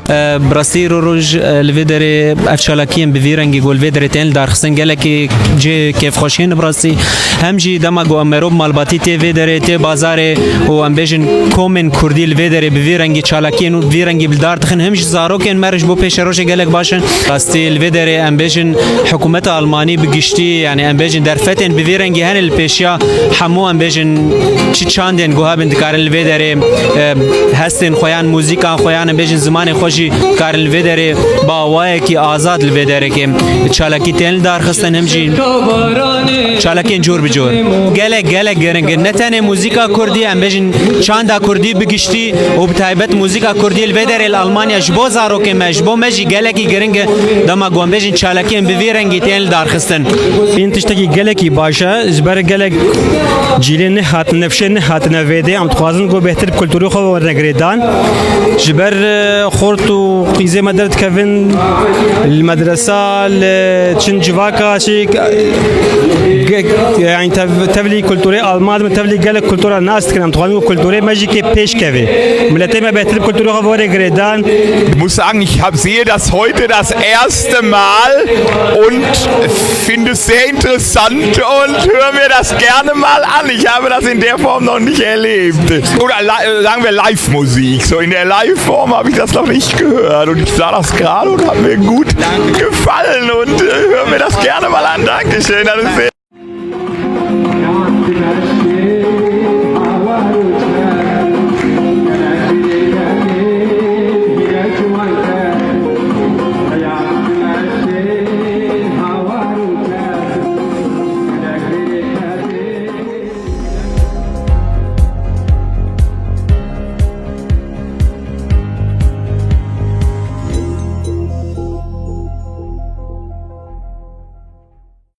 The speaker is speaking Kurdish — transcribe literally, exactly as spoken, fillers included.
E, bi rastî îro roj, e, li vê derê ev çalakiyên bi vî rengî ku li vê derê tên lidarxistin gelekî cihê kêfxweşiyê ne bi rastî. Hem jî dema ku em merov malbatî tê vê derê, tê bazarê û em bêjin komên kurdî li vê derê bi vî rengî çalakiyên û bi vî rengî bi dar dixin, hem jî zarokên me re ji bo pêşerojê gelek baş in. Rastî li vê derê em bêjin hikûmeta Almanî bi giştî, yani em bêjin derfetên bi vî rengî hene li pêşiya hemû, em bêjin çi çandên guha bin dikarin li vê derê, e, hestên xwe yan muzîka xwe yan em bêjin zimanê xwe jî dikarin li vê derê bi awayekî azad li vê derê ke çalakî tên li dar xistin, hem jî çalakên cor bi cor. Gelek, gelek giring in. Ne tenê muzîka kurdî, em bêjin çanda kurdî bi giştî û bi taybet muzîka kurdî li vê derê li Almanya ji bo zarokên me, ji bo me jî gelekî giring e. Dema ku em bêjin çalakiyên bi vî rengî tên li dar xistin. În tiştekî gelekî baş e, ji ber gelek cîlê nehatine, nefşê nehatine vê dê, em dixwazin ku bêhtir bi kulturê xwe werine girêdan. Ji ber, e, xort û qîzê me derdikevin, li medresa, li çin civaka, çi, ge-, yani tev-, tevlî kulturê Alman, tevlî gelek kultura nas dikin, em dixwazin ku kulturê me jî kê pêş keve. Miletê me bêhtir bi kulturê xwe werê girêdan. Ich muss sagen, ich hab, sehe das heute das erste Mal und finde es sehr interessant und höre mir das gerne mal an. Ich habe das in der Form noch nicht erlebt. Oder li-, sagen wir Live-Musik. So in der Live-Form habe ich das noch nicht gehört. Und ich sah das gerade und hat mir gut gefallen und, äh, höre mir das gerne mal an. Dankeschön. Das ist sehr